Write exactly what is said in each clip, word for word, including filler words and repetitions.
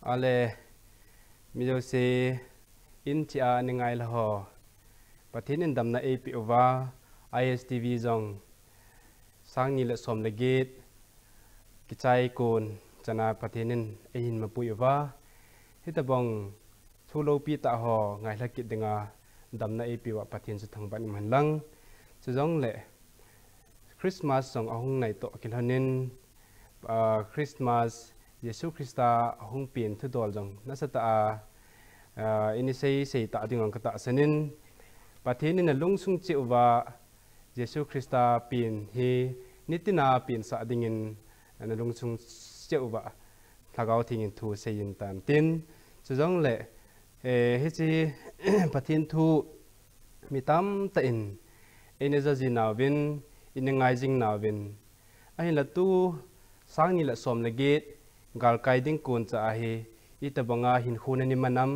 Ale, mi jouse in chia ani ngai la ho. Pathen in damna eipeh uva, I S T V jong sang ni le som le get kichai kon chana Pathen in eihin mapui uva. Hitabang thu loupi tah ho ngailha kit dinga damna eipeh uva Pathen chu thangvah in um hen lang. Chujongle Christmas jong ahung nai toh kilhonin, ah, Christmas, Jesu Christa ahung pen thudol jong nasatah a, ah, ini sei sei ta ding jong katahsan in, Pathen in alungsung cheh uva, Jesu Christa pen hi nitina pensah dingin ana lungsung cheh uva, Lhagao Theng in thu seiyin tan tin, chujongle, eh, hiche Pathen thu mi tamtah in eina ja ji nauvin, eina ngai jing nauvin, ahinla tu sang ni le som le get galkai ding kon cha ahi, itabanga hinkho nani man am,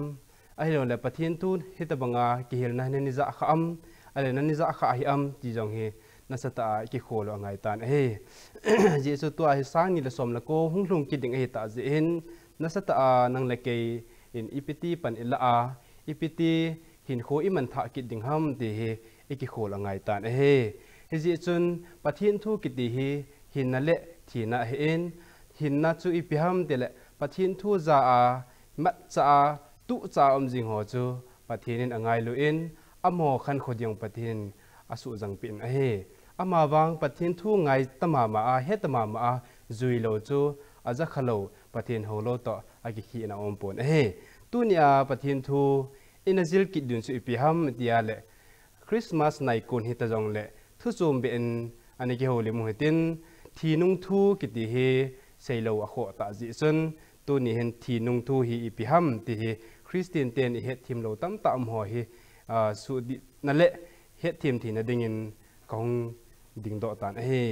ahilouleh Pathen thu hitabanga kihilna nani ja kha am, ale nani ja kha ahi am ti jong hi nasatah a ikikhol u angai tan ahi. Jesu tua hi sang ni le som le ko hung lhung kit ding ahi tah jeh hin, nasatah a nang le kei in ipiti pan ilah a, ipiti hinkho iman thah kit ding ham ti hi ikikhol angai tan ahi. Hijeh chun Pathen thu kiti hi hinna le thina ahin, hinna chu ipi ham tile Pathen thu ja a, matcha a, tucha a um jing ho chu Pathen in angailu in, amaho khankho ding Pathen in asuhjang peh in ahi. Amavang Pathen thu ngai ta mama a, he ta mama a, jui lou chu ajakha lou, Pathen houlou toh akikhehna aumpon ahi. Tunia Pathen thu ina jil kit ding chu ipi ham tia le, Christmas nai kon hita jongle, thu chom beh in ana kihoulim u hitin, thi nung thu kiti hi seilou akhoh tah jeh chun, tuni hin thi nung thu hi ipi ham ti hi Christian ten ihetthem lou tamtah um ho hi, ah, suhdihna le hetthem theina dingin kahung dingdoh tan ahi.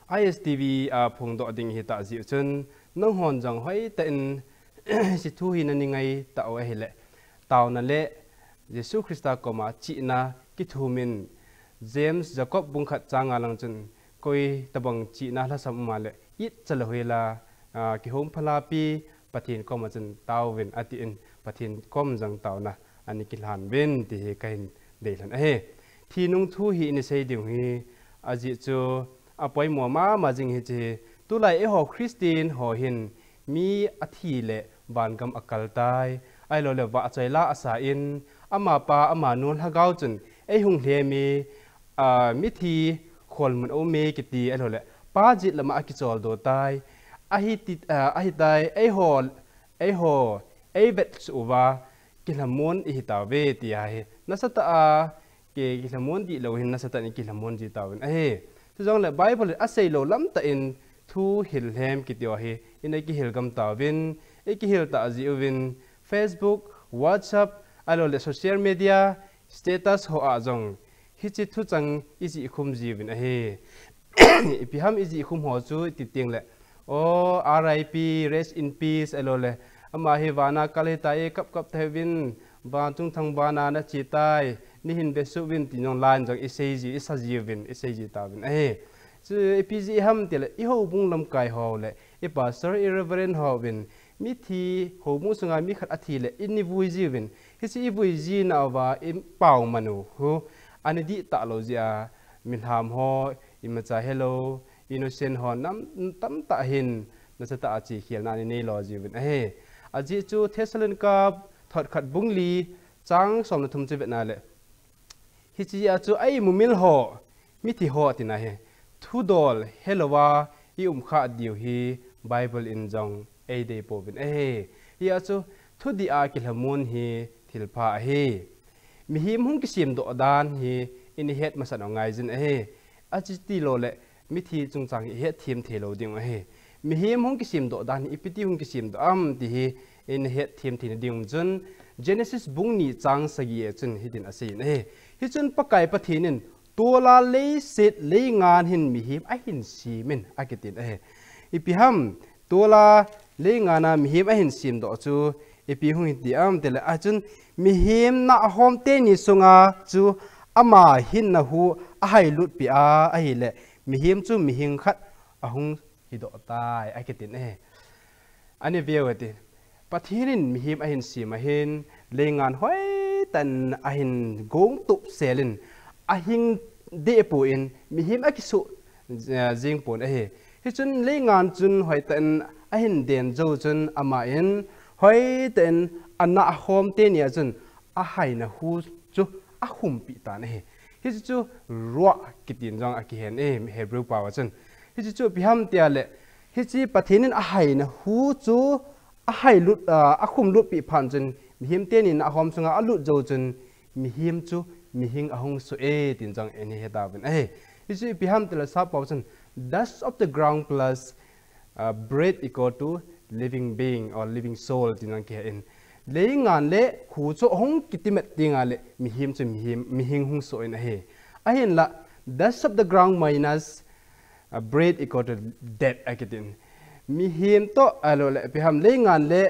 I S T V a phongdoh ding hitah jeh chun, nanghon jong hoitah in hiche thu hi nani ngai tau ahile, taona le Jesu Christa koma chihna kithumin, James, Jacob bung khat chang nga lang chun, koi tabang chihna lhasam um a le, it chalou hela, ah, kihom phala pi Pathen koma chun tauvin atin, Pathen kom jong taona ana kilhan uvin ti hi kahin deilhen ahi. Thi nung thu hi ina sei ding hi ajeh chu apoimo mama jing hiche hi. Tulai eiho Christian ho hin mi athi le vangam akal tai, ahilouleh vahchoi la asa in, amapa amanu lhagao chun eihung lhem e, ah, mithi kholmun aume kiti, ahilouleh pa jet lama akicholdo tai, ahiti, ah, ahitai, eiho, eiho eivetsuh uva kilhamon ihitauve tia hi nasatah a, ki, kilhamon dihlou hin nasatah in ikilhamon ji tauvin ahi. Chujongle Bible in aseilou lamtah in thu hil lhem kiti ho hi ina kihil gam tauvin, ikihil tah jeh uvin Facebook, WhatsApp, ahilouleh social media status ho a jong hiche thuchang ijih khum jiuvin ahi. Ipi ham ijih khum ho chu iti tengle, o R I P, rest in peace, ahilouleh ama hi vana kal hitai, kap kap tauvin, van chungthang vana nache tai, neihin vesuh uvin ti jong line jong isei ji, isa jiuvin, isei ji tauvin ahi. Chu ipi jeh ham tile, ihoubung lamkai ho le i pastor, i reverend hovin mithi, houbung sunga mi khat athi le ini vui jiuvin, hiche ivui jinauva ipaoman u hi ana dihtah lou jeh a, milham ho, imacha helou, innocent ho nam tamtah hin nasatah a chekhelna ana neilou jiuvin ahi. Ajeh chu Thessalonica thot khat bung li chang som le thum chu vetna le, hiche a chu a imumil ho, mithi ho tina hi thudol helouva ium kha diu hi Bible in jong eidei pouvin ahi. Hia chu thudih a kilhamon hi thilpha ahi. Mihem hung kisemdoh dan hi ina het masat u ngaijin ahi. Achuti loule mithi chungchang hi ihetthem theilou ding ahi. Mihem hung kisemdoh dan hi ipiti hung kisemdoh am ti hi ina hetthem theina ding um chun Genesis bung ni chang sagi a chun hitin aseiyin ahi. Hichun Pakai Pathen in tola leiset leingan hin mihem ahin semin akitin ahi. Ipi ham, tola leingan a mihem ahin semdoh chu ipi hung hiti am tile, achun mihem nahhom teni sunga chu ama hinna hu ahailutpeh a ahile, mihem chu mihing khat ahung hidoh tai akitin ahi. Ani veu ati. Pathen in mihem ahin sem ahin, leingan hoitah in ahin gong tup selin, ahing deh pon, mihem akisuh, eh, jing pon ahi. Hichun leingan chun hoitah in ahin den jou chun aman, hoitah in ana hom teni a chun ahaina hu chu akhumpi tan ahi. Hichu chu ruah kitin jong akihen e, Hebrew pao a chun. Hichu chu ipi ham tia le, hiche Pathen in ahaina hu chu ahai lut, ah, akhum lut pi phat chun, mihem teni in ahom sunga alut jou chun, mihem chu mihing ahung soh e, tin jong eini hetauvin ahi. Hichu ipi ham tia le sap pao chun, dust of the ground plus uh, breath equal to living being or living soul, tin jong kihen. Leingan le hu chu ahung kitimet teng le mihem chu mihem, mihing hung soh in ahi. Ahinla, dust of the ground minus, uh, breath equal to death akitin. Mihem toh, ahilou le, ipi ham leingan le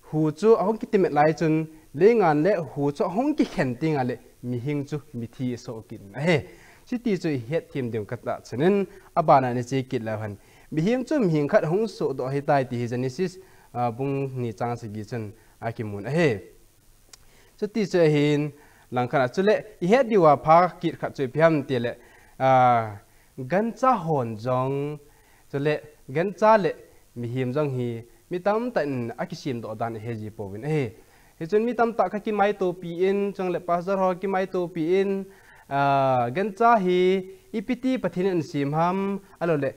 hu chu ahung kitimet lai chun, leingan le hu chu ahung kikhen teng le, mihing chu mithi asoh kit in ahi. Chuti chu ihet them diu katah chun in, abana ina che kit leu hen. Mihem chu mihing khat hung soh doh ahitai ti hi Genesis, ah, bung ni chang sagi chun akimun ahi. Chuti chu ahin, langkhat a chule, ihet diu apha kit khat chu ipi ham tia le, ah, gancha hon jong, chule gancha le mihem jong hi mi tamtah in akisem doh dan ihe ji pouvin ahi. Hichun mi tamtah kakimaitopi in, chule pastor ho kimaitopi in, ah, gancha hi ipi ti Pathen in asem ham, ahilou le,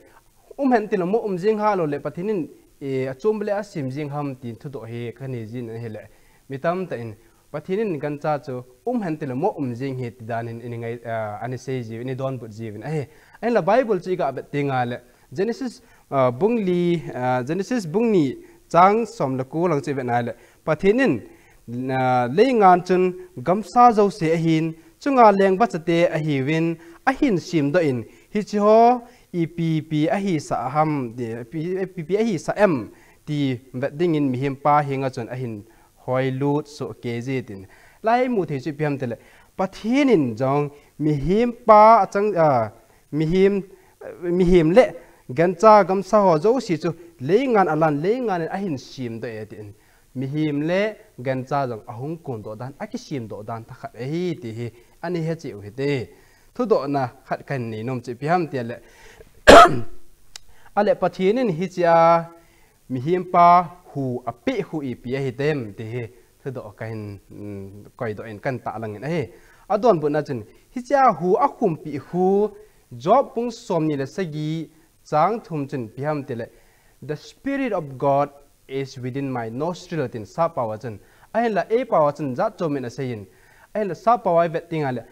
um hen tilou mo um jing ham, ahilou le Pathen in, eh, achom le asem jing ham tin thudoh hi kanei jin ahile, mi tamtah in Pathen in gancha chu um hen tilou mo um jing ahi ti dan in, ini ngai, ah, ani sei jiu, ini donbut jiuvin ahi. Ahinla Bible chu iga vet teng le, Genesis, ah, bung li, ah, Genesis bung ni chang som le ko lang chu ivet na le, Pathen in, ah, leingan chun gamsa jouse ahin, chunga lengvachate ahiuvin, ahin sem doh in, hiche ho ipi ipi ahisah ham, ti, ipi, ipi ipi ahisah em, ti vet dingin mihem pa henga chun ahin hoilut soh kei jin tin. Lai mu thei chu ipi ham tia le, Pathen in jong mihem pa achang, ah, mihem, mihem le gancha gamsa ho jouse chu leingan alan, leingan in ahin sem doh e tin. Mihem le gancha jong ahung kon doh dan, akisem doh dan thakhat ahi ti hi ani he cheh u hite. Thudohna khat kahin nei nom chu ipi ham tia le, ahile Pathen in hiche a mihem pa hu apeh hu ipi ahi tem ti hi thudoh kahin, mm, koidoh in kahin tahlang in ahi. Adonbutna chun, hiche a hu akhumpi hu, Job bung som ni le sagi chang thum chun ipi ham tia le, the Spirit of God is within my nostril, tin sap pao a chun. Ahinla ei pao a chun jat chom in asei in. Ahinla sap pao a ivet teng le,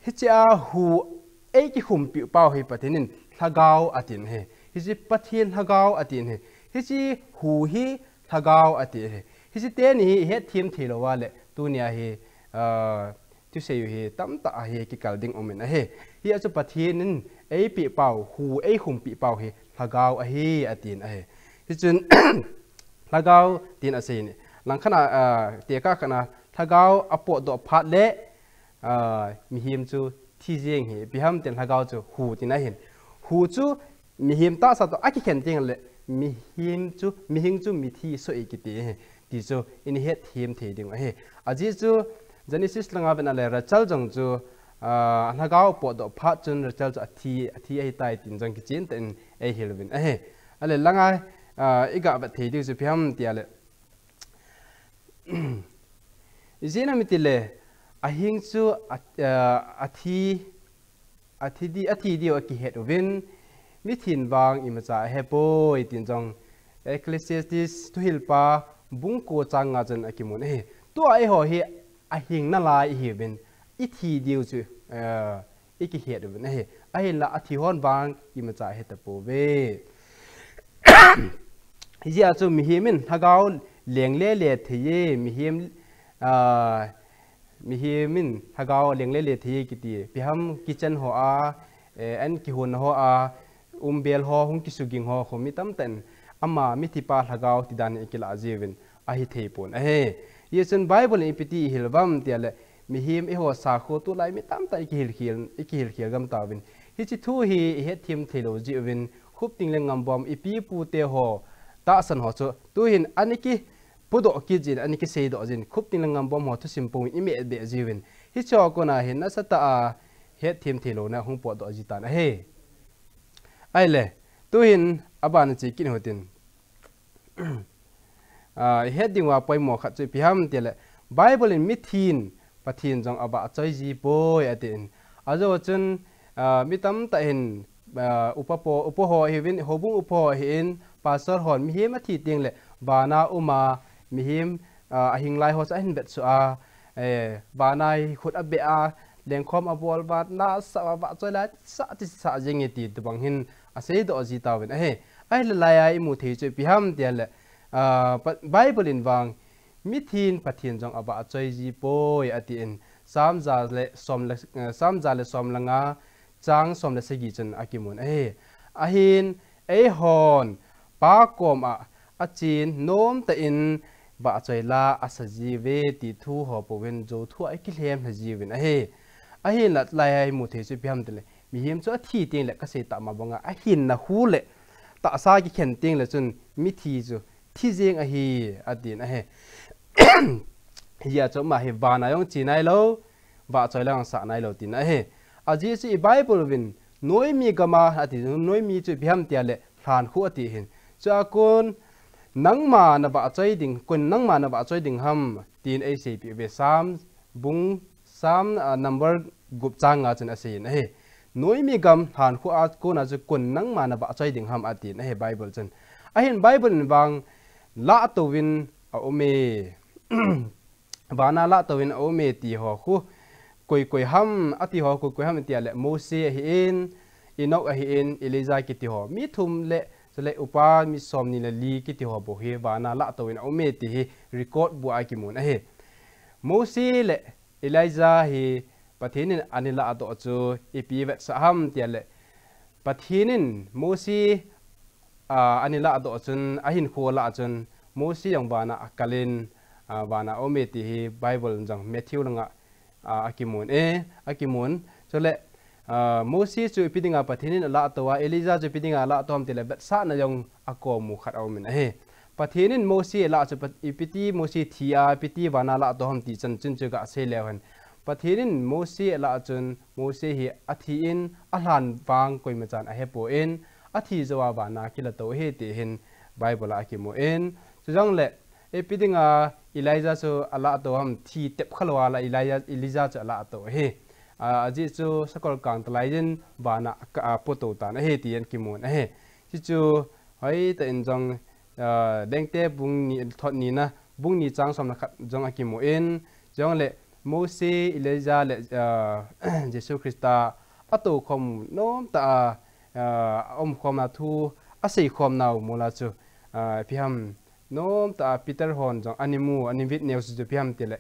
hiche a hu eikikhumpi pau hi Pathen in lhagao atin ahi. Hiche Pathen lhagao atin ahi. Hiche hu hi lhagao ati ahi. Hiche teni hi ihet them thei lou a le, tunia hi, ah, thusei u hi tamtah ahi kikal ding um in ahi. Hia chu Pathen in eipeh pau, hu eikhumpi pau hi lhagao ahi atin ahi. Hichun lhagao tin asei in. Langkhat a, ah, tekah khat a lhagao apotdoh phat le, ah, mihem chu thi jeng ahi. Ipi ham tia le lhagao chu hu tina ahin. Hu chu mihem tahsa toh akikhen teng le mihem chu, mihing chu mithi soh e kiti ahi. Ti chu ini het them thei ding ahi. Ajeh chu Genesis langa vet na le Rachel jong chu, ah, lhagao potdoh phat chun Rachel chu athi, athi ahitai tin jong kichen tah in eihil uvin ahi. Ahile langa, ah, iga vet thei diu chu ipi ham tia le, ijeh inem itile, ahing chu a, ah, athi, athi di, athi diu akihet uvin, mithin vang imacha ahepoi tin jong Ecclesiastes thuhilpa bung ko chang nga chun akimun ahi. Tua eiho hi ahing nalai ihiuvin, ithi diu chu, ah, ikihet uvin ahi. Ahinla athi hon vang imacha ahetapouve. Hijeh a chu mihem in lhagao lengle le thei e, mihem, ah, mihem in lhagao lengle le thei e kiti. Ipi ham kitchen ho a, eh, an kihon ho a, umbel ho, hung kisuging ho, khu mi tamtah in ama mithipa lhagao tidan in akilah jiuvin ahithei pon ahi. Hichun Bible in ipi ti eihil uvem tia le, mihem eiho sakho tulai mi tamtah in ikihil khel, ikihil khel gam tauvin. Hiche thu hi ihet them thei lou jeh uvin, Khupting le Ngambom ipi ipu te ho, tahsan ho chu tuhin ana kipudoh kit jin, ana kiseidoh jin, khupting le ngambom ho thusim pon in i meh beh jiuvin. Hiche ho kona hin nasatah a hetthem theilouna hung potdoh ji tan ahi. Ahile, tuhin abana che kit u hitin. Ah, i het ding uva poimo khat chu ipi ham itile, Bible in mithin Pathen jong avahchoi ji poi atin. Ajeh chun, ah, mi tamtah hin, ah, upa po, upa ho ahiuvin, houbung upa ho ahin, pastor hon mihem athi tengle vana uma mihem, ah, ahing lai ho chu ahin vetsuh a, eh, vana hi khut abeh a, lengkhom abol uva, nasah uva, vahchoi la sah ti sah jeng e ti tobang hin aseidoh ji tauvin ahi. Ahile laiya imu thei chu ipi ham itile, ah, Pa-, Bible in vang mithin Pathen jong avahchoi ji poi atin, Psalm ja le som le, eh, Psalm ja le som le nga, chang som le sagi chun akimun ahi. Ahin, eihon Pa koma achen nomtah in vahchoi la asa jiuve ti thu ho pouvin jou thu a ikilhem lha jiuvin ahi. Ahinla laiya imu thei chu ipi ham itile, mihem chu athi tengle kasei tah ma banga ahinna khu le tahsa kikhen tengle chun mithi chu thi jeng ahi atin ahi. Hijeh chun ama hi vana jong che nailou, vahchoi la jong sah nailou tina ahi. Ajeh chu i Bible uvin noimi gam a ati, noimi chu ipi ham itile lhankhuh ati hin. Chua kon nangma navahchoi ding, kon nangma navahchoi ding ham tin eiseipeh uve, Psalm bung, Psalm, ah, number gup chang nga chun aseiyin ahi. Noimi gam lhankhuh a kona chu kon nangma navahchoi ding ham atin ahi Bible chun. Ahin Bible in vang lahtouvin aume. Vana lahtouvin aume ti ho khu koi koi ham, ati ho koi koi ham itile Mose ahin, Enoch ahin, Elijah kiti ho mi thum le, chule upa mi somni le li kiti ho bou hi vana lahtouvin aume ti hi record bua akimun ahi. Mose le Elijah hi Pathen in ana lahdoh chu ipi vetsah ham itile, Pathen in Mose, ah, ana lahdoh chun, ahinkho lah chun, Mose jong vana akalin, ah, vana aume ti hi Bible in jong Matthew langa, ah, akimun e, akimun. Chule, ah, Mose chu ipi dinga Pathen in alahtou a, Elijah chu ipi dinga alahtou ham itile vetsahna jong akomu khat aumin ahi. Pathen in Mose alah chu Pat-, ipiti Mose thi a, ipiti vana lahtou ham ti chanchin chu gasei leu hen. Pathen in Mose alah chun, Mose hi athin, alhan vang koimachan ahepon, athi jouva vana kilatou ahi ti hin Bible a akimun. Chujongle, ipi dinga Elijah chu alahtou ham, thi tep khalouva la Elijah, Elijah chu alahtou ahi. Ah, ajeh chu sakol kang talai jin vana ka, ah, potou tan ahi tin kimun ahi. Chuchu hoitah in jong, ah, Lengte bung ni, thot nina, bung ni chang som le khat jong akimun, chujongle Mose, Elijah le, ah, Jesu Christa atoukhom nomtah a, ah, aumkhomna thu aseikhomnau mola chu, ah, ipi ham nomtah a Peter hon jong ana mu, ana witness chu ipi ham itile,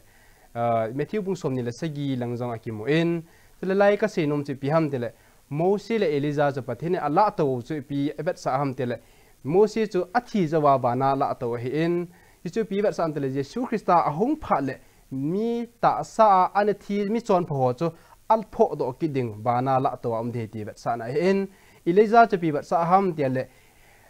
ah, Matthew bung somni le sagi lang jong akimun, chule lai kasei nom chu ipi ham itile, Mose le Elijah chu Pathen in alahtou chu ipi avetsah ham itile, Mose chu athi jouva vana lahtou ahin, hichu ipi vetsah ham itile, Jesu Christa ahung phat le mi tahsa a ana thi, mi chonpha ho chu aphohdoh kit ding vana lahtou a um ding ahi ti vetsahna ahin, Elijah chu ipi vetsah ham itile,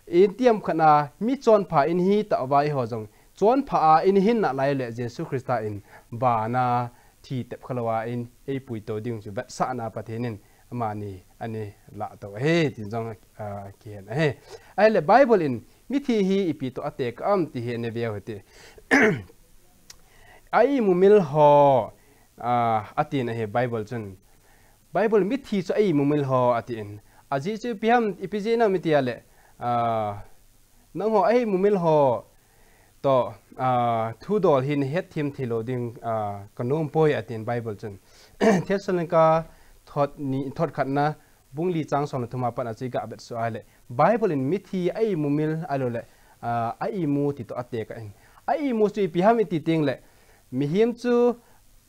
itiham khat a mi chonpha in hitah uva eiho jong chonpha a in hin nalai le Jesu Christa in vana thi tep khalouva in eipuitou ding chu vetsahna Pathen in amani ana lahtou ahi tin jong, ah, kihen ahi. Ahile Bible in mithi hi ipi toh atekah am ti hi ana veu hite. A-imumil ho, ah, atin ahi Bible chun. Bible mithi chu a-imumil ho atin. Ajeh chu ipi ham, ipi jeh ham itile, ah, nangho a-imumil ho toh, ah, thudol hi nahetthem theilou ding, ah, kanom poi atin Bible chun. Thessalonica thot ni, thot khatna, bung li chang som le thum a pat a chu iga vetsuh a ahile, Bible in mithi a-imumil ahiloule, ah, a-imu ti toh atekah in. A-imu chu ipi ham iti tengle, mihem chu,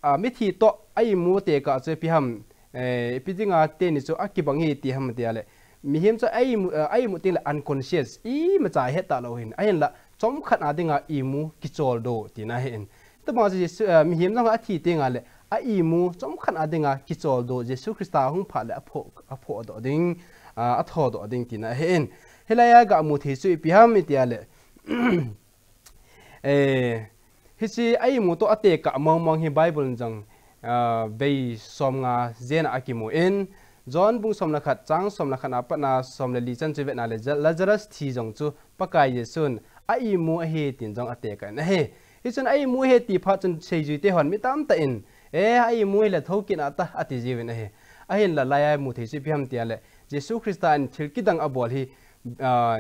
ah, mithi toh a-imu tekah chu ipi ham, eh, ipi dinga teni chu akibang hi ti ham itile, mihem chu a-imu, ah, a-imu tengle unconscious, imacha ahet talou hin, ahinla chomkhat a dinga imu kicholdo tina ahin. Tuma chu Jesu, ah, mihem jong athi tengle a-imu chomkhat a dinga kicholdo, Jesu Christa ahung phat le aphoh, aphohdoh ding, ah, athodoh ding tina ahin. Hilaiya gamu thei chu ipi ham itile, Eh, hiche a imu toh a tekah mong mong hi Bible in jong, ah, vei som nga jen a akimu in, John bung som le khat, chang som le khat a pat a som le li chan chu vetna le, Ja-, Lazarus thi jong chu Pakai Jesun a imu ahi tin jong a tekah in ahi. Hichun a imu ahi ti phat chun seijui te hon mi tamtah in, "Eh, a imu ahile thokit a ta," ati jiuvin ahi. Ahinla laiya imu thei chu ipi ham tia le, Jesu Christa in thil kidang abol hi, ah,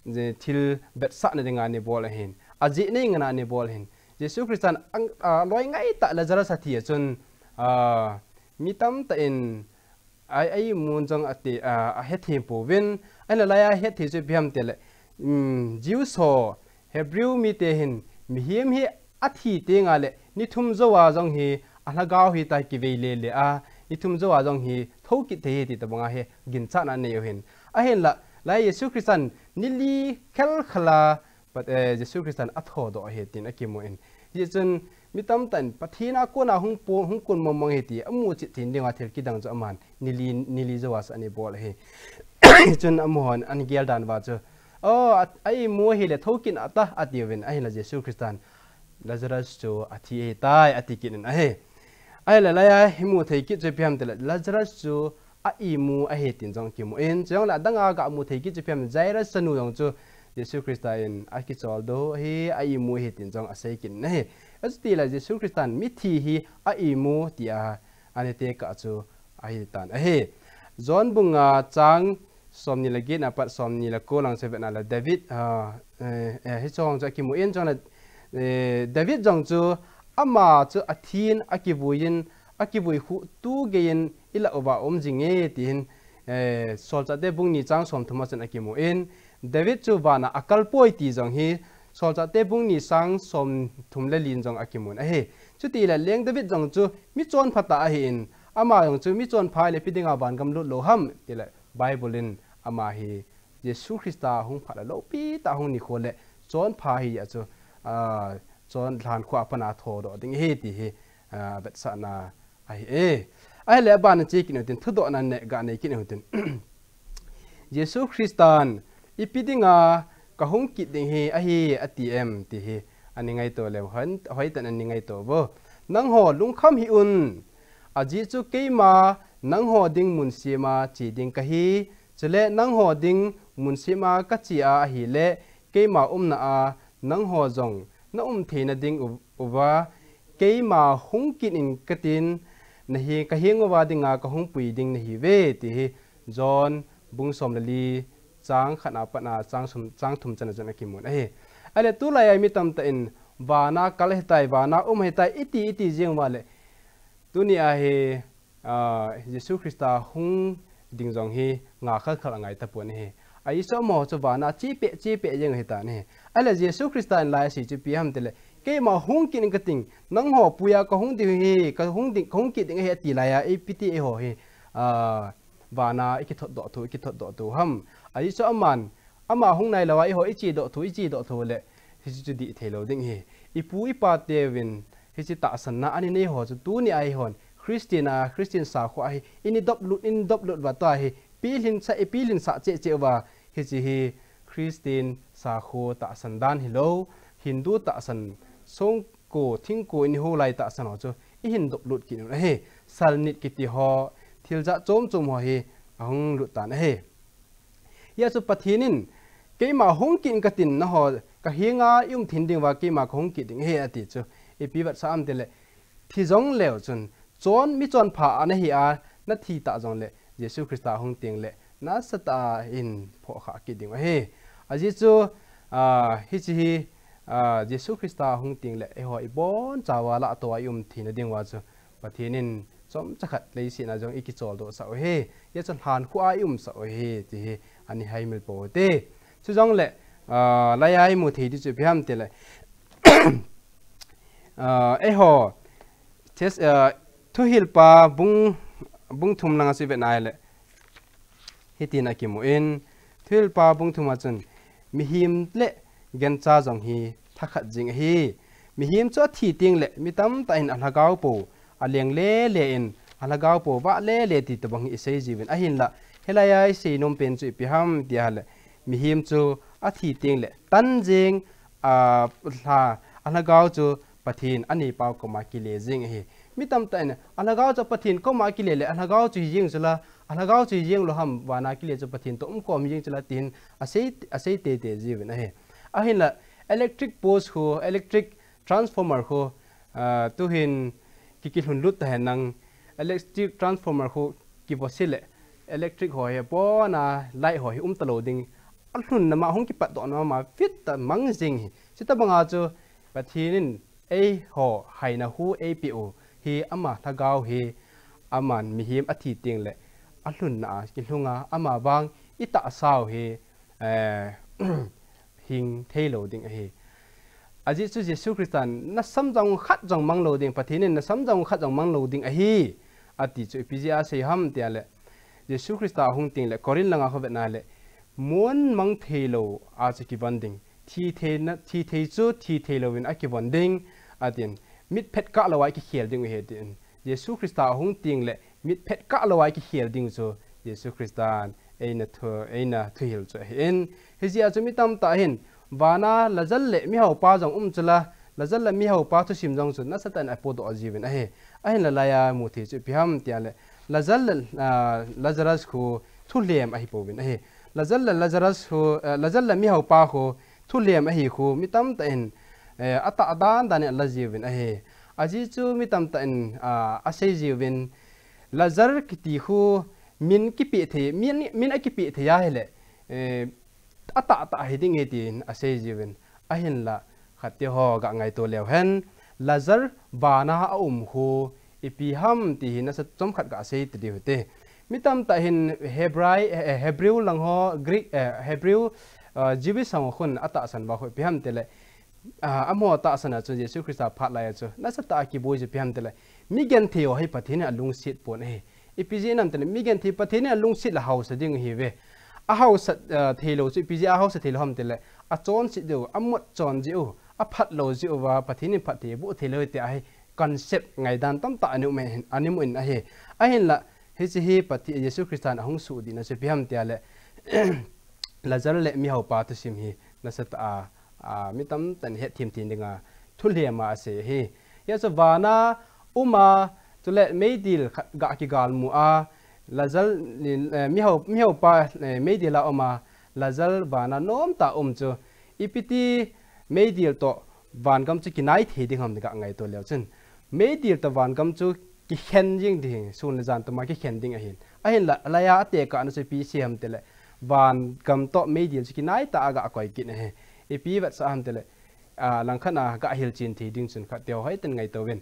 je thil vetsahna dinga ana bol ahin. Ajeh nei ngana ana bol ahin. Jesu Christan ang, a, loi ngaitah Lazarus athi a chun, a, mi tamtah in a, a imu jong ati, a, ahethem pouvin. Ahinla laiya hethem chu ipi ham tile, um, Jews ho, Hebrew mite hin, mihem hi athi tenga le, ni thum jouva jong hi, alhagao hi ta kivei lele a, ni thum jouva jong hi, thokit thei ahi ti tobanga hi, ginchatna anei u ahin. Ahinla, laiya Jesu Christan, ni li khelkhel a, Pat, eh, Jesu Christan athodoh ahi tin akimu in. Hijeh chun, mi tamtah in, Pathen a kona hung po, hung kon mong mong ahi ti, amu chet thei dinga thil kidang chu aman, ni li, ni li jouva chu ana bol ahi. Chun amahon, ana gel dan uva chu, "Oh, a, a imu ahile thokit a ta," atiuvin, ahinla Jesu Christan, "Lazarus chu athi ahitai," ati kit in ahi. Ahinla laiya imu thei kit chu ipi ham tile, Lazarus chu a imu ahi tin jong kimu in, chujongle adanga gamu thei kit chu ipi ham, Jairus chanu jong chu Jesu Christa in akicholdo ahi, a imu ahi tin jong asei kit in ahi. Achutile Jesu Christan mithi hi a imu tia ana tekah chu ahitan ahi. John bung nga chang somni le get na pat somni le ko lang chu vetna le David, ah, eh, eh, hiche jong chu akimu in, chujongle, eh, David jong chu ama chu athin akivui in, akivui khu tu gei in ilah uva um jinge, tin, eh, Solchahte bung ni chang somthum a chun akimu in, David chu vana akal poi ti jong hi, Solchahte bung ni chang somthum le li in jong akimun ahi. Chutile leng David jong chu michonpha tah ahin, ama jong chu michonpha ahile ipi dinga vangam lut lou ham, tile Bible in ama hi Jesu Christa hung phat le lopi tah hung nikho le chonpha ahi a chu, ah, chon lhankhuh a pat a thodoh ding ahi ti hi, ah, vetsahna ahi e. Ahile abana che kit u hitin, thudohna neh ga nei kit u hitin. Jesu Christan ipi dinga kahung kit ding hi ahi ati em ti hi ana ngaito leu hen, hoitah in ana ngaito uvo. Nangho lungkham hih un. Ajeh chu keima nangho ding mun sem a che ding kahi. Chule nangho ding mun sem a kache a ahile, keima umna a nangho jong na um theina ding u-, uva, keima hung kit in katin, nahi, kaheng uva dinga kahung pui ding nahiuve, ti hi John bung som le li chang khat a pat a chang som, chang thum chan a chun akimun ahi. Ahile tulai a mi tamtah in vana kal ahitai, vana um ahitai, iti, iti jeng uva le, tuni a hi, ah, Jesu Christa hung ding jong hi nga khalkhal angai tapon ahi. Ahi chu amaho chu vana che peh, che peh jeng ahitan ahi. Ahile Jesu Christa in laiya asei chu ipi ham tile, keima hung kit in kating, nangho pui a kahung ding hi, kahung ding, kahung kit ding ahi ati laiya, ipi ti eiho hi, ah, vana ikithotdoh thu, ikithotdoh thu ham. Ahi chu aman, ama hung nailou a eiho ichedoh thu, ichedoh thu le, hiche chu dih theilou ding ahi. Ipu ipa teuvin, hiche tahsanna ana nei ho chu tuni a eihon, Christian a, Christian sakho a hi, ini doplut, ini doplut uva tua hi, pilhin sa, ipilhin sah cheh cheh uva, hiche hi Christian sakho tahsan dan hilou, Hindu tahsan, songko, thingko, ini holai tahsan ho chu, ihin doplut kit un ahi. Salnit kiti ho, thil jat chom chom ho hi, ahung lut tan ahi. Hia chu Pathen in, keima hung kit in katin nangho, kahenga i um theina ding uva keima kahung kit ding ahi ati chu, ipi vetsah ham tile, thi jong leu chun, chon, michonpha a nahi a, nathi ta jongle, Jesu Christa hung tengle, nasatah in phohkhah kit ding ahi. Ajeh chu, ah, hiche hi, ah, Jesu Christa hung tengle, eiho ibonchauva lah a tou a i um theina ding uva chu, Pathen in chomcha khat leiset a jong ikicholdoh sah u ahi. Hia chu lhankhuh a i um sah u ahi, ti hi ana haimil pou hite. Chujongle, ah, laiya imu thei ding chu ipi ham tile, ah, eiho, Thes-, ah, Thuhilpa bung, bung thum langa chu ivet nai le, hitin akimu in, Thuhilpa bung thum a chun, mihem le gancha jong hi thakhat jing ahi. Mihem chu athi tengle, mi tamtah in alhagao pou, aleng lele in, alhagao pou vah lele ti tobang hi isei jiuvin. Ahinla, hilaiya isei nom pen chu ipi ham ti ahile, mihem chu athi teng le tan jing, a, lha, alhagao chu Pathen anei pau koma kile jing ahi. Mi tamtah in alhagao chu Pathen koma kile le alhagao chu hi jing chu la, alhagao chu hi jing lo ham, vana kile chu Pathen to um kom hi jing chu la, tin asei, asei tete jiuvin ahi. Ahinla electric post khu, electric transformer khu, a, tuhin ki, kilhun lut ta hen nang, electric transformer khu kivoh se le, electric ho hi pona light ho hi um ta lo ding. Alhun nama hung kipat doh nama fit ta mang jing hi. Chuti banga chu Pathen in eiho haina hu eipeh u hi ama lhagao hi, aman mihem athi teng le alhunna a kilhunga ama vang itahsa u hi, eh, hing thei lo ding ahi. Ajeh chu Jesu Christan nasam jong khat jong mang lo ding, Pathen in nasam jong khat jong mang lo ding ahi, ati chu ipi jeh a asei ham tia le, Jesu Christa ahung teng le Corinth langa khu vetna le, mun mang thei lo a chu kivon ding, thi theina, thi thei chu thi thei louvin akivon ding, atin, mit phet kah lou a kikhel ding u ahi tin. Jesu Christa ahung teng le mit phet kah lou a kikhel ding chu Jesu Christan eina thu, eina thuhil chu ahin. Hijeh a chu mi tamtah hin, vana Lazar le mihaopa jong um chu la, Lazar le mihaopa thusim jong chu nasatah in apodoh jiuvin ahi. Ahinla laiya mu thei chu ipi ham tia le, Lazar le, a, Lazarus khu thulhem ahi pouvin ahi. Lazar le Lazarus khu, a, Lazar le mihaopa khu thulhem ahi khu mi tamtah in, eh, atah dan dan in ala jiuvin ahi. Ajeh chu mi tamtah in, a, asei jiuvin, Lazar kiti khu min kipeh thei, min, min akipeh thei ahile, eh, atah tah hi ding ahi tin asei jiuvin. Ahinla khat te ho ga ngaito leu hen, Lazar vana aum khu ipi ham ti hi nasa chomkhat ga sei ta diu hite. Mi tamtah hin Hebrai, eh, Hebrew lang ho, Greek, eh, Hebrew, eh, Jewish ho khun atahsan uva khu ipi ham tile, a, amaho tahsan a chu Jesu Christa phat lai a chu nasatah a kiboi chu ipi ham tile, mi genthei ho hi Pathen in alungset pon ahi. Ipi jeh ham tile, mi genthei Pathen in alungset le haosa ding ahiuve. Ahaosa, a, thei lou chu ipi jeh a haosa thei lou ham tile, achonset jeh u, amot chon jeh u, aphat lou jeh uva Pathen in phatthei aboh thei lou ti ahi. Concept ngaidan tamtah ana um in, ana um in ahi. Ahinla, hiche hi Pathen, Jesu Christan ahung suhdihna chu ipi ham tia le, Lazar le mihaopa thusim hi nasatah a, a, mi tamtah in hetthem thei dinga thulhem a asei ahi. Hia chu vana um a, chule meidil khat ga kigalmu a, Lazar, eh, mihao, mihaopa, eh, meidil a um a, Lazar vana nomtah a um chu, ipi ti meidil toh vangam chu kinai thei ding ham ti ga ngaito leu chun, meidil toh vangam chu kikhen jing ding, sun le jan tuma kikhen ding ahin. Ahinla, alaiya atekahna chu ipi sei ham tile, vangam toh meidil chu kinai tah a ga koi kit ahi. Ipi vetsah ham tile, a, langkhat a ga hilchen thei ding chun khat te ho hoitah in ngaito uvin.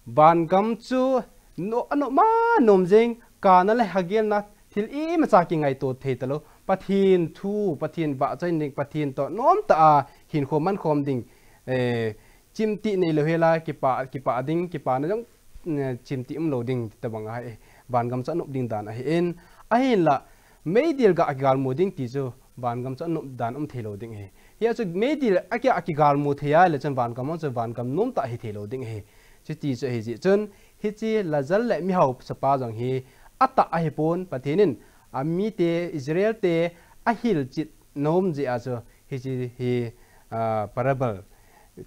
Vangam chu no, anop ma nom jing, kana le hagelna, thil imacha kingaito thei talou. Pathen thu, Pathen vahchoi ding, Pathen toh nomtah a hinkho mankhom ding, eh, chimtih neilou hela, kipah, kipah ding, kipana jong, eh, chimtih umlou ding, ti tobang ahi, vangam chu anop ding dan ahin. Ahinla, meidil ga kigalmu ding ti chu, vangam chu anop dan um thei lou ding ahi. Hia chu meidil a ki, a kigalmu thei a le chun vangam chu vangam nomtah hi thei lou ding ahi. Chuti chu ahi jeh chun, hiche Lazar le mihaosapa jong hi atah ahi pon, Pathen in amite Israel te ahilchet nom jeh a chu hiche hi, a, parable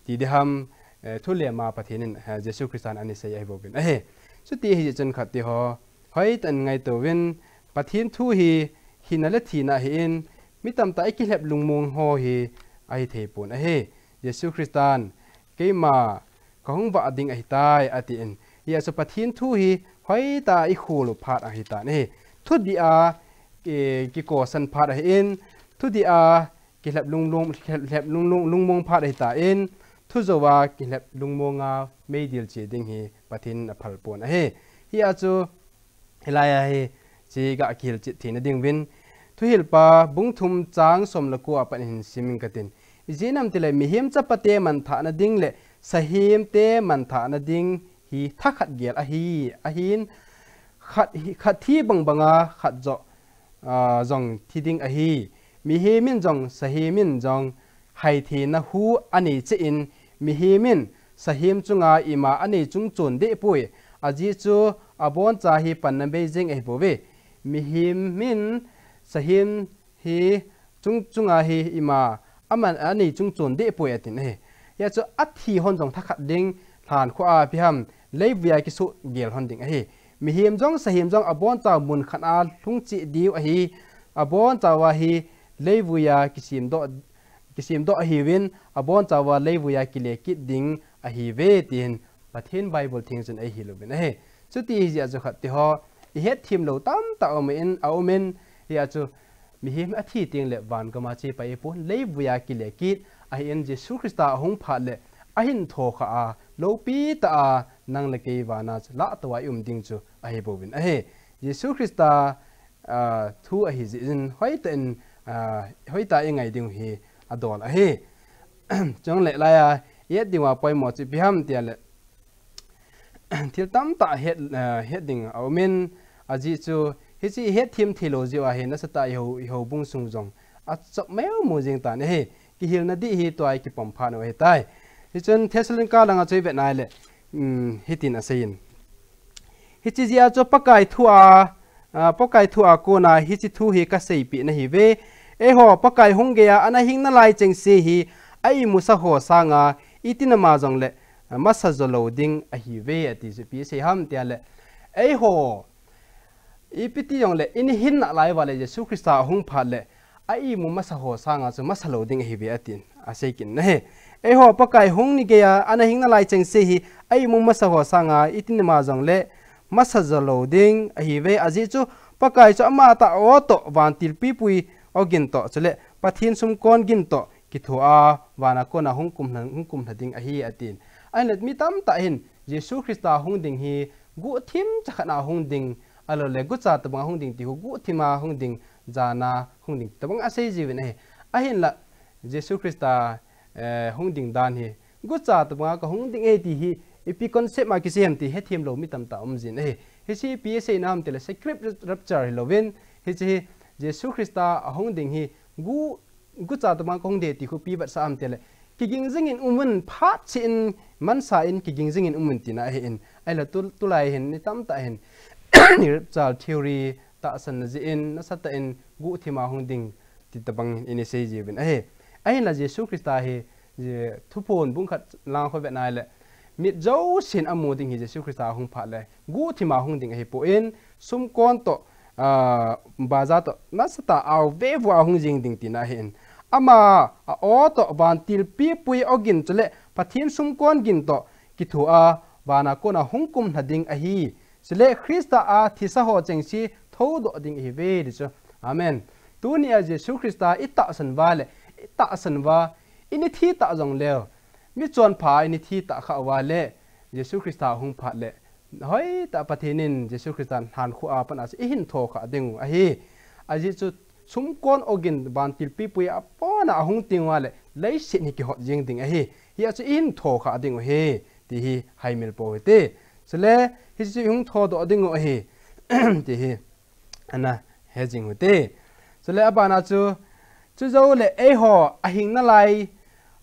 ti diham, eh, thulhem a Pathen in, eh, Jesu Christan ana sei ahi bouvin ahi. Chuti ahi jeh chun khat te ho hoitah in ngaito uvin, Pathen thu hi hina le thina ahin, mi tamtah a ikilhep lungmong ho hi ahi thei pon ahi. Jesu Christan keima kahung vah ding ahitai atin. Hia chu Pathen thu hi hoitah a ikhol u phat ahitan ahi. Thudih a, eh, kikosan phat ahin, thudih a kilhep lungmong, lhep, lhep lungmong, lungmong phat ahitan, thujou a kilhep lungmong a meidil che ding hi Pathen in aphal pon ahi. Hia chu, hilai a hi, hiche ga kihilchet theina ding uvin, Thuhilpa bung thum chang som le ko a pat hin sim inge katin. Ijeh inem itile mihem chapate manthahna ding le sahemte manthahna ding hi thakhat gel ahi, ahin khat hi, khat thi bangbanga khat joh, ah, jong thi ding ahi. Mihem in jong, sahem in jong, haitheina hu anei cheh in, mihem in sahem chunga ima anei chung chon deh poi. Ajeh chu aboncha hi panna bei jeng ahi bouve. Mihem in sahem hi chung chunga hi ima aman anei chung chon deh poi atin ahi. Hia chu athi hon jong thakhat ding lhan khua a pi ham leivuia kisu gel hon ding ahi. Mihem jong sahim jong abon chau mun khat a lhung chi diu ahi. Abon chau a hi leivuia kisim doh kisim doh ahiuvin, abon chauva leivuia kile kit ding ahiuve, tin Pathen Bible theng chun eihil uvin ahi. Chuti hijeh a chu khat ti ho, ihet them lou tamtah aum in, aum in, hia chu mihem athi teng le van gam a chepai pon, leivuia kile kit, ahin Jesu Christa ahung phat le, ahin thokha a, loupi tah a, nang le kei vana chu lah tou a i um ding chu ahi bouvin ahi. Jesu Christa a, thu ahi jeh in, hoitah in, a, hoitah i ngai ding hi adol ahi. Chuleh laiya, i et ding uva poimo chu ipi ham tia le, thil tamtah het, a, het ding aum in, ajeh chu, hiche i het them thei lou jeh uva hi, nasatah a i hou, i houbung sung jong, achop meumo jing tan ahi, kihilna dih hi tua i kipom phat u ahitai. Hichun Thessalonica langa chu i vet nai le, um, hitin asei in. Hiche jeh a chu Pakai thu a, a, Pakai thu a kona hiche thu hi kaseipeh nahiuve. Eiho, Pakai hung geiya ana hing nalai chengse hi a imusa ho sanga, iti nama jongle, a, masa jo lou ding ahiuve, ati chu ipi asei ham tia le. Eiho, ipi ti jongle, i hin nalai uva le Jesu Christa ahung phat le, a imu masa ho sanga chu masa lou ding ahiuve atin, asei kit in ahi. Eiho Pakai hung ni geiya, ana hing nalai chengse hi, a imu masa ho sanga, iti nama jongle, masa jo lou ding ahiuve ajeh chu, Pakai chu amatah o toh, vantil pipui ogin toh, chule, Pathen sumkon gin toh, kithoa, vana kona hung kumlha, hung kumlha ding ahi atin. Ahinla mi tamtah hin, Jesu Christa hung ding hi, guhthim chakhat a hung ding, Ahilou le, gucha tobanga hung ding ti khu, guhthima hung ding, jana hung ding, tobang asei jiuvin ahi. Ahinla, Jesu Christa, eh, hung ding dan hi, gucha tobanga kahung ding e ti hi, ipi concept a kisei ham ti hethem lou mi tamtah um jin ahi. Hiche ipi asei na ham tile, secret rapture hilouvin, hiche hi, Jesu Christa ahung ding hi, gu gucha tobang kahung ding ti khu ipi vetsah ham tile, kiging jingin umun, phat cheh in, mansa in kiging jingin umun tina ahin, ahile tu, tulai hin, mi tamtah hin, rapture theory tahsan na jeh in, nasatah in, guhthima hung ding ti tobang in isei jiuvin ahi. Ahinla Jesu Christa hi, thuphon bung khat lang khu vet nai le, mit jousen amu ding hi Jesu Christa hung phat le, guhthima hung ding ahipon, sumkon toh, a, baja toh, nasatah a aove vua hung jing ding tina ahin. Ama, a o toh, vantil pipui ogin chule, Pathen sumkon gin toh, kithoa, vana kona hung kumlha ding ahi. Chule, Christa a thisa ho chengse, thoudoh ding ahiuve, ti chu. Amen. Tunia Jesu Christa itahsan uva le, itahsan uva, ini thi tah jongleu. Michonpha ini thi tah kha uva le, Jesu Christa hung phat le, hoitah Pathen in Jesu Christa lhan khu a pat a chu ihin thokha ding u ahi. Ajeh chu sumkon ogin vantil pipui a pona ahung teng uva le, leiset hi kihot jing ding ahi. Hia chu ihin thokha ding u ahi, ti hi haimil pou hite. Chule, hichu ihung thodoh ding u ahi, ti hi. Ana he jing u hite. Chule abana chu, chujou le eiho ahing nalai,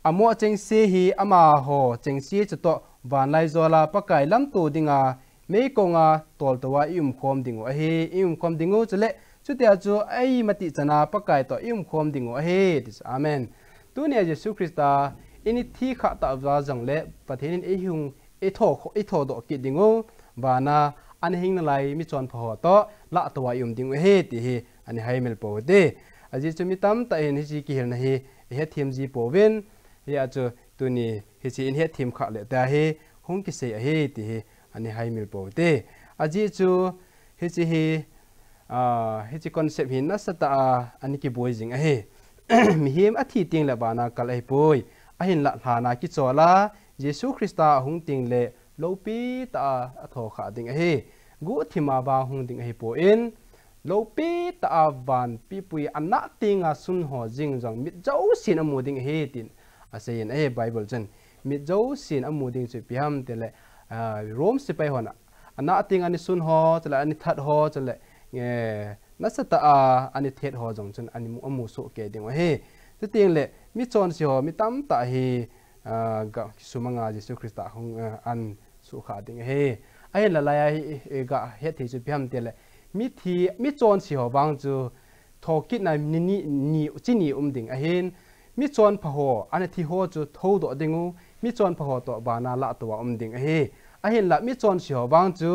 amo chengse hi amaho chengse chutoh vanlaijol a Pakai lamto dinga meikonga toltou a i umkhom ding u ahi, i umkhom ding u chule, chutia chu eima tihchan a Pakai toh i umkhom ding u ahi, ti chu. Amen. Tunia Jesu Christa ini thi kha tah uva jongle Pathen in ihung I tho, i thodoh kit ding u, vana, ana hing nalai michonpha ho toh, lahtou a i um ding u ahi, ti hi, ana haimil pou hite. Ajeh chu mi tamtah hin hiche kihilna hi, i hethem ji pouvin, hia chu tuni hiche in hethem khah le tia hi, hung kisei ahi, ti hi, ana haimil pou hite. Ajeh chu, hiche hi, a, hiche concept hi nasatah a, ana kiboi jing ahi. Mihem athi teng le vana kal ahipoi. Ahinlah lhan a kichol a, Jesu Christa ahung teng le, loupi tah a athokhah ding ahi. Guhthima vang hung ding ahipon, loupi tah a van pipui a nah tenga sun ho jing jong mit jousen amu ding ahi tin aseiyin ahi Bible chun. Mit jousen amu ding chu ipi ham tile, a, Rome sepai hon a nah tenga ana sun ho, chule ana that ho, chule, eh, nasatah a ana thet ho jong chun ana mu, amu soh kei ding u ahi. Chuteng le, michonse ho, mi tamtah hi, a, ga kisumanga Jesu Christa hung, a, ana suhkhah ding ahi. Ahinla laiya hi, i, i ga hetthei chu ipi ham tile, mithi, michonse ho vang chu, thokit na ni, ni, ni, chi ni um ding ahin, michonpha ho, ana thi ho chu thoudoh ding u, michonpha ho toh vana lah tou a um ding ahi. Ahinla michonse ho vang chu,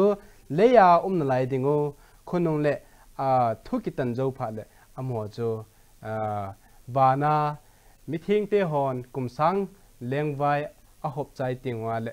leiya um nalai ding u, khonung le, a, thu kitan jou phat le, amaho chu, a, vana, mithengte hon kum sang lengvai ahop chai teng uva le,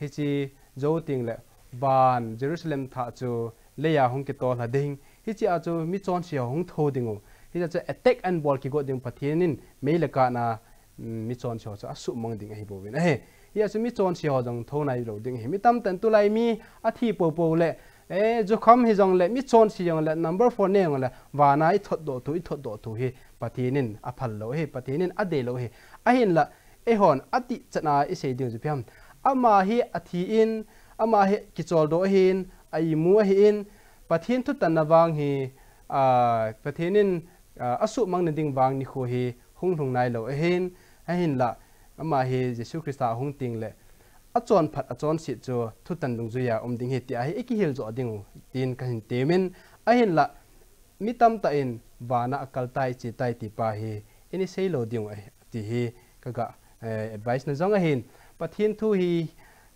hiche jou teng le, van Jerusalem thah chu leiya hung kitol lha ding. Hiche a chu michonse ho hung thou ding u. Hiche a chu attack anabol kigot ding, Pathen in mei le kah na, mm, michonse ho chu asuhmang ding ahi bouvin ahi. Hia chu michonse ho jong thou nailou ding ahi. Mi tamtah in tulai mi athi poupou le, eh, jukham hijong le, michonse jong le, number four ne jong le, vana ithotdoh thu, ithotdoh thu hi Pathen in aphal lou ahi, Pathen in adei lou ahi. Ahinla, eihon adih chan a isei ding chu ipi ham. Ama hi athi in, ama hi kicholdo ahin, a imu ahin, Pathen thutanna vang hi, a, Pathen in, a, asuhmang nading vang nikho hi hung lhung nailou ahin, ahinla, ama hi Jesu Christa ahung teng le, achonphat, achonset chu thutan dungjuiya um ding ahi tia hi ikihil joh ding u, tin kahin temin, ahinla, mi tamtah in vana akal tai, che tai ti pa hi, ini sei lou ding u ahi, ti hi kaga, eh, advice na jong ahin. Pathen thu hi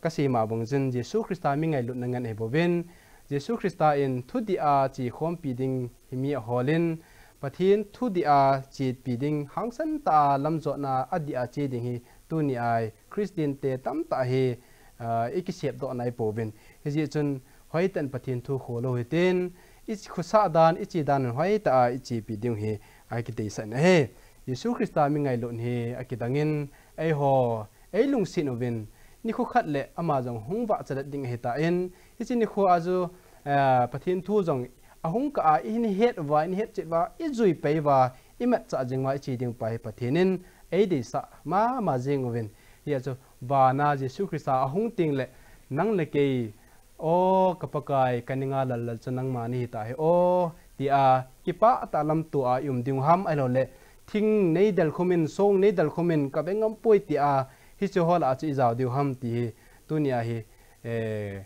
kasei ma bang chun Jesu Christa mi ngailutna ngen ahi bouvin. Jesu Christa in thudih a chekhompi ding hi mi aholin, Pathen thudih a chepi ding hangsan tah a lamjotna a dih a che ding hi tuni a Christian te tamtah hi, ah, ikisepdoh nai pouvin. Hijeh chun hoitah in Pathen thu kholou hitin, ikhosah dan, iche dan hoitah a ichepi ding hi akideisah in ahi. Jesu Christa mi ngailut hi akidang in, eiho, eilungset uvin, nikho khat le ama jong hung vahcha det ding ahitan, hiche nikho a chu, eh, Pathen thu jong ahung kah a, ihin het uva, ihin hetchet uva, ijui pei uva, imatchah jing uva, iche ding pa hi Pathen in eideisah mama jing uvin. Hia chu vana Jesu Christa ahung teng le, nang le kei, O ka Pakai, ka ninga lallal chu nangma nahi tahi o, tia kipah tah lamto a i um ding u ham, ahilou le, thing nei delkhum in, song nei delkhum in, ka veng ngam poi tia hiche ho lah a chu i jao diu ham ti hi, tuni a hi, eh,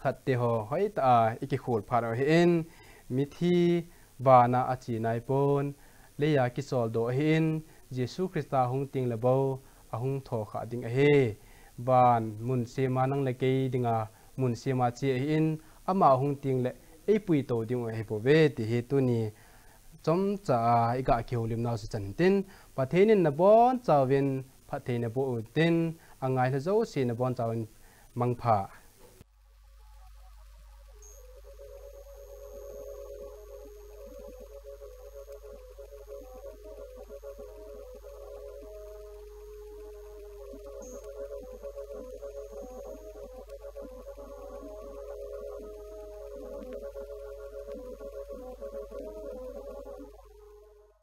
khat te ho hoitah a i kikhol phat u ahin, mithi vana a che nai pon, leiya kicholdo ahin, Jesu Christa hung teng le bou, ahung thokha ding ahi. Van mun sema nang le kei dinga mun sema che ahin, ama hung teng le eipui to ding u ahi bouve ti hi tuni chomcha a i ga kihoulim nau chu chan tin, Pathen in nabonchauvin phatthei naboh u tin, angai lha jouse nabonchauvin mangpha.